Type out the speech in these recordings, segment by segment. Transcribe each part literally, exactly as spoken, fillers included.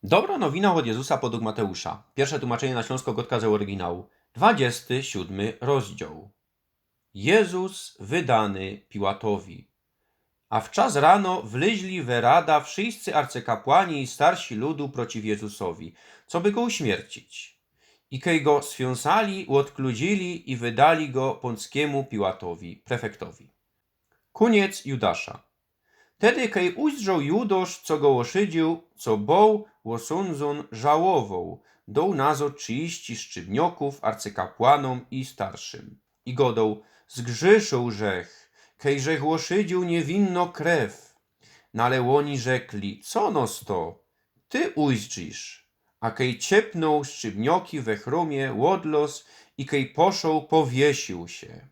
Dobrŏ nowina ôd Jezusa podug Mateusza. Piyrsze tumaczynie na ślōnskõ gŏdkã ze ôryginału. Dwadziesty siódmy rozdział. Jezus wydany Piłatowi. A w czas rano wlyźli we rada wszyjscy arcykapłani i starsi ludu przeciw Jezusowi, coby go uśmiercić. I kej go swiōnsali, ôdkludzili i wydali go pōnskimu Piłatowi, prefektowi. Kōniec Judasza. Tedy kej ujrzoł Judosz, co go ôszydził, co bōł ôsōndzōn, żałowoł, doł nazŏd trziści szczybniŏkōw arcykapłanōm i starszym. I godoł: „Zgrzyszył żech, kej żech ôszydził niywinnŏ krew.” Nale ôni rzekli: „Co nos to? Ty ujzdrzisz.” A kej ciepnōł szczybniŏki we chrōmie, ôdlŏz i kej poszoł, powiesił sie.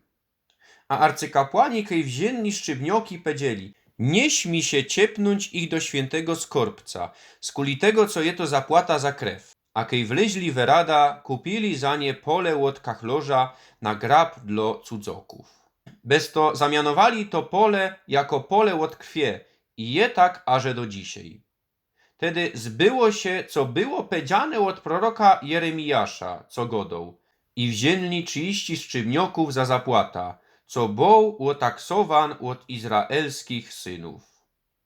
A arcykapłani, kej wziyni szczybniŏki, pedzieli: „Niy śmi sie ciepnōńć ich do świyntego skŏrbca, skuli tego, co je to zapłata za krew.” A kej wlyźli we rada, kupili za nie pole ôd kachlŏrza na grab dlŏ cudzokōw. Bez to zamianowali to pole jako pole ôd krwie i je tak aże do dzisiej. Tedy zbyło sie, co było pedziane ôd proroka Jeremiasza, co godoł: „I wziyni trziści szczybniŏkōw za zapłata, co bōł ôtaksowan ôd izraelskich synōw.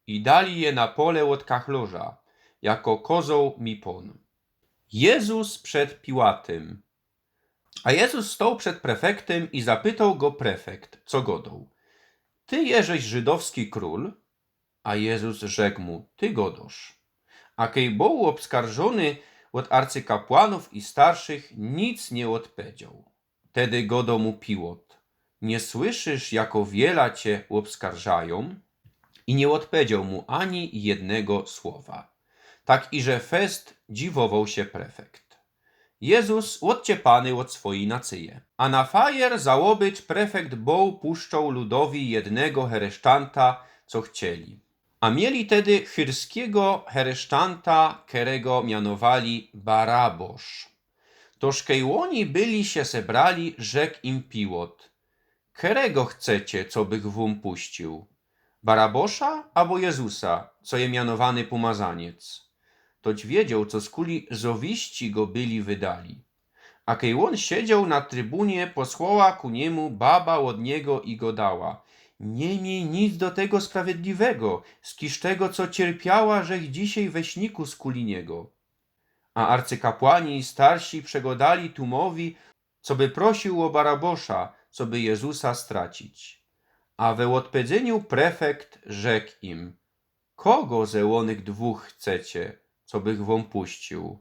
I dali je na pole ôd kachlŏrza, jako kozoł mi Pōn.” Jezus przed Piłatym. A Jezus stoł przed prefektym i zapytoł go prefekt, co godoł: „Ty jeżeś żydowski krōl?” A Jezus rzeknōł mu: „Ty godŏsz.” A kej bōł ôbskarżōny ôd arcykapłanōw i starszych, nic niy ôdpedzioł. Tedy godoł mu Piłot: „Niy słyszysz, jako wiela cie ôbskarżajōm?” I niy ôdpedzioł mu ani jednego słowa. Tak iże fest dziwowoł sie prefekt. Jezus ôdciepany ôd swojij nacyje. A na fajer za ôbycz prefekt bōł puszczoł ludowi jednego heresztanta, co chcieli. A mieli tedy chyrskigo heresztanta, kerego mianowali Barabosz. Toż kej ôni byli sie zebrali, rzeknōł im Piłot: „Kerego chcecie, cobych wōm puścił? Barabosza abo Jezusa, co je mianowany pōmazaniec?” Toć wiedzioł, co skuli zŏwiści go byli wydali. A kej ôn siedzioł na trybunie, posłała ku niemu baba ôd niego i godała: „Niy miej nic do tego sprawiedliwego, skiż tego, co cierpiała żech dzisiej we śniku skuli niego.” A arcykapłani i starsi przegodali tumowi, coby prosił ô Barabosza, coby Jezusa stracić. A we ôdpedzyniu prefekt rzeknōł im: „Kogo ze ônych dwōch chcecie, cobych wōm puścił?”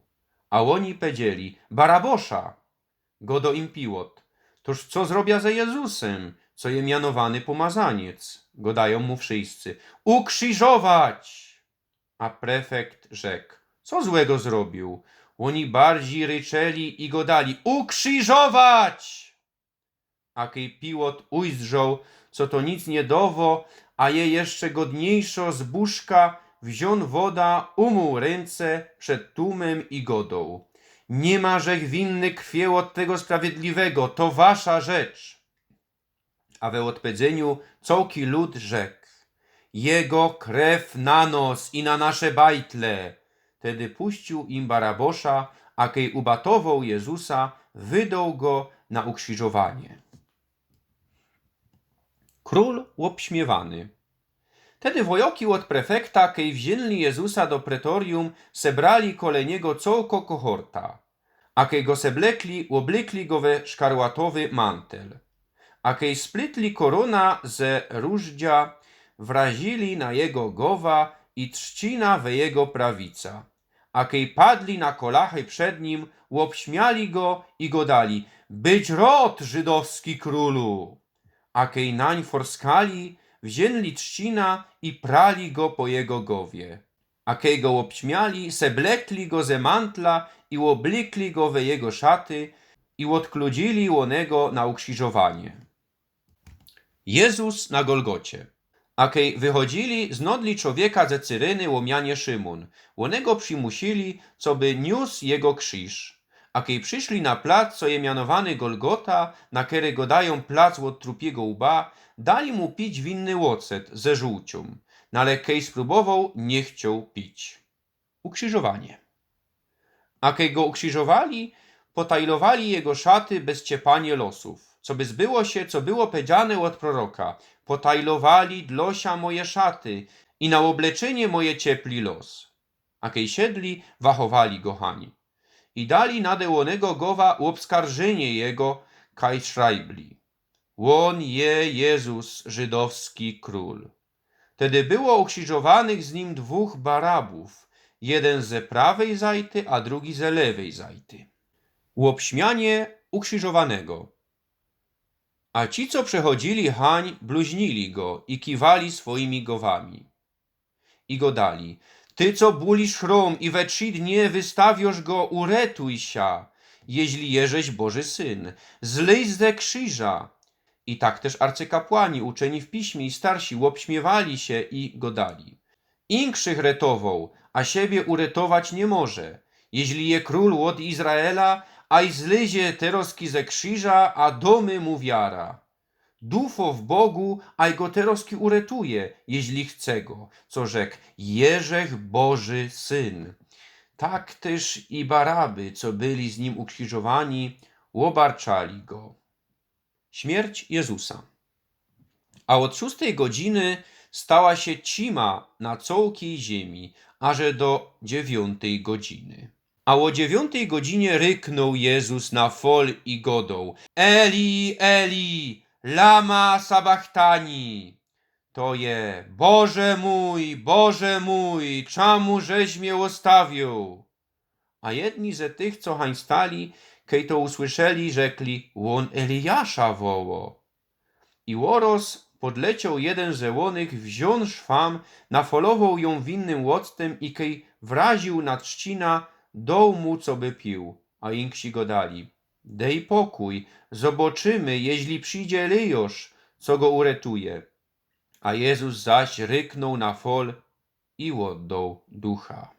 A ôni pedzieli: „Barabosza!” Godo im Piłot: „Toż co zrobia ze Jezusym, co je mianowany pōmazaniec?” Godajōm mu wszyjscy: „Ukrzyżować!” A prefekt rzeknōł: „Co złego zrobił?” Ôni bardzij ryczeli i godali: „Ukrzyżować!” A kej Piłot ujzdrzoł, co to nic niy dowo, a je jeszcze godniejszo zbōżka, wziōn woda, umōł rynce przed tłumym i godoł: „Niy ma żech winny krwie ôd tego sprawiedliwego, to wasza rzecz.” A we ôdpedzyniu cołki lud rzeknōł: „Jego krew na nos i na nasze bajtle!” Tedy puścił im Barabosza, a kej ubatowoł Jezusa, wydoł go na ukrzyżowanie. Krōl ôbśmiywany. Tedy wojoki ôd prefekta, kej wziyni Jezusa do pretorium, sebrali kole niego cołko kohorta. A kej go seblekli, ôblykli go we szkarłatowy mantel. A kej splitli korōna ze rōżdzia, wrazili na jego gowa i trzcina we jego prawica. A kej padli na kolachy przed nim, ôbśmiali go i godali: „Być rod, żydowski krōlu!” A kej nań forskali, wziyni trzcina i prali go po jego gowie. A kej go ôbśmiali, seblekli go ze mantla i ôblykli go we jego szaty i ôdkludzili ônego na ukrzyżowanie. Jezus na Golgocie. A kej wychodzili, znodli czowieka ze Cyryny ô mianie Szymōn. Ônego przimusili, coby niōs jego krziż. A kej prziszli na plac, co je mianowany Golgota, na kery godajōm plac ôd trupiego łba, dali mu pić winny ôcet ze żōłciōm. Nale kej sprōbowoł, niy chcioł pić. Ukrzyżowanie. A kej go ukrziżowali, potajlowali jego szaty bez ciepanie losōw, coby zbyło sie, co było powiedziane ôd proroka: „Potajlowali dlŏ sia moje szaty i na ôbleczynie moje ciepli los”. A kej siedli, wachowali go hań. I dali na dewōnego gowa ôbskarżynie jego, kaj szrajbli: „Ôn je Jezus, żydowski krōl”. Tedy było ukrziżowanych z nim dwōch Barabōw, jedyn ze prawej zajty, a drugi ze lewej zajty. Ôbśmianie ukrziżowanego. A ci, co przechodzili hań, bluźnili go i kiwali swojimi gowami. I godali: „Ty, co bulisz chrōm i we trzi dnie wystawiŏsz go, uretuj sia, jeźli jeżeś Boży Syn, zlyź ze krziża”. I tak tyż arcykapłani, uczyni w piśmie i starsi ôbśmiywali sie i godali: „Inkszych retowoł, a siebie uretować niy może. Jeźli je krōl ôd Izraela, aj zlyzie terŏzki ze krziża, a dŏmy mu wiara. Dufo w Bogu, aj go terŏzki uretuje, jeźli chce go, co rzekł: Jeżech Boży Syn”. Tak tyż i Baraby, co byli z nim ukrziżowani, ôbarczali go. Śmierć Jezusa. A ôd szōstej godziny stała sie cima na cołkij ziymie, aże do dziewiōntej godziny. A ô dziewiōntej godzinie ryknōł Jezus na fol i godoł: „Eli, Eli, lama sabachtani?” To je: „Boże mōj, Boże mōj, czamużeś mie ôstawiōł?” A jedni ze tych, co hań stali, kej to usłyszeli, rzekli: „Ôn Eliasza woło”. I ôroz podlecioł jedyn ze ônych, wziōn szwam, nafolowoł jōm winnym ôctym i kej wraziōł na trzcina, doł mu, coby piōł. A inksi godali: „Dej pokōj, zoboczymy, jeźli przidzie Elijŏsz, co go uretuje”. A Jezus zaś ryknōł na fol i ôddoł ducha.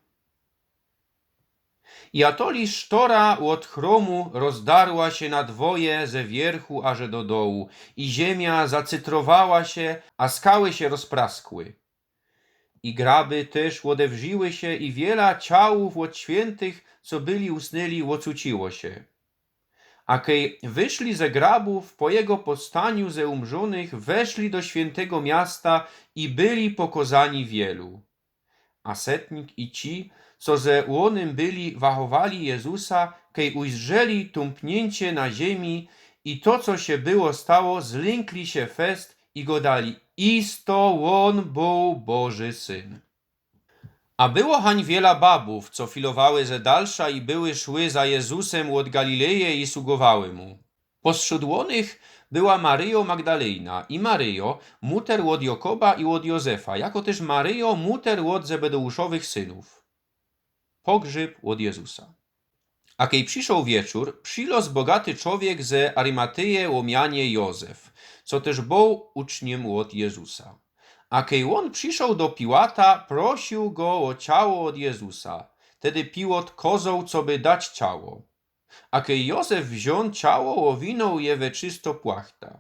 I atoli sztora ôd chrōmu rozdarła sie na dwoje ze wiyrchu aże do dołu, i ziymia zacytrowała sie, a skały sie rozpraskły. I graby tyż ôdewrziły sie, i wiela ciałōw ôd świyntych, co byli usnyli, ôcuciło sie. A kej wyszli ze grabōw po jego powstaniu ze umrzōnych, weszli do świyntego miasta i byli pokŏzani wielu. A setnik i ci, co ze ônym byli, wachowali Jezusa, kej ujrzeli tōmpniyncie na ziymie i to, co sie było stało, zlynkli sie fest i godali: „Isto ôn bōł Boży Syn”. A było hań wiela babōw, co filowały ze dalsza i były szły za Jezusym ôd Galileje i sługowały mu. Postrzōd ônych była Maryjo Magdalejna i Maryjo, muter ôd Jakoba i ôd Jōzefa, jako tyż Maryjo, muter ôd Zebedeuszowych synōw. Pogrzyb ôd Jezusa. A kej przyszoł wieczōr, przilŏz bogaty czowiek ze Arymatyje ô mianie Jōzef, co tyż bōł uczniym ôd Jezusa. A kej ôn przyszoł do Piłata, prosiōł go ô ciało ôd Jezusa. Tedy Piłot kozoł, coby dać ciało. A kej Jōzef wziōn ciało, ôwinōł je we czysto płachta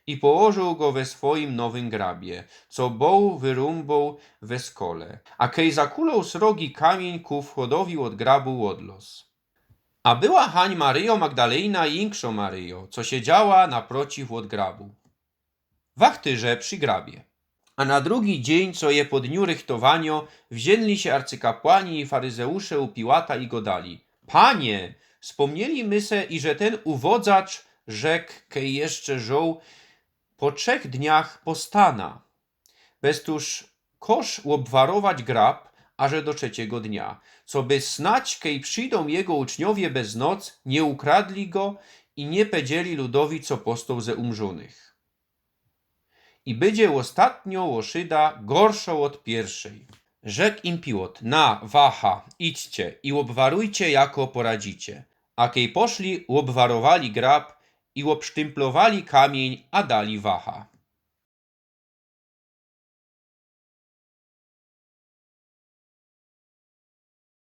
i położōł go we swojim nowym grabie, co bōł wyrōmbōł we skole. A kej zakuloł srogi kamiyń ku wchodowi ôd grabu, ôdlŏz. A była hań Maryjo Magdalejna i inkszŏ Maryjo, co siedziała naprociw ôd grabu. Wachtyrze przi grabie. A na drugi dziyń, co je po dniu rychtowaniŏ, wziyni sie arcykapłani i faryzeusze u Piłata i godali: „Panie, spōmnieli my se, iże tyn uwodzacz rzekł, kej jeszcze żōł: Po trzech dniach postana. Bez tōż kosz ôbwarować grab aże do trzeciego dnia, coby snać, kej przidōm jego uczniowie bez noc, niy ukradli go i niy powiedzieli ludowi, co postoł ze umrzōnych. I bydzie ôstatniŏ ôszyda gorszŏ ôd piyrszej”. Rzekł im Piłot: „Na, wacha, idźcie i ôbwarujcie, jako poradzicie”. A kej poszli, ôbwarowali grab i ôbsztymplowali kamiyń, a dali wacha.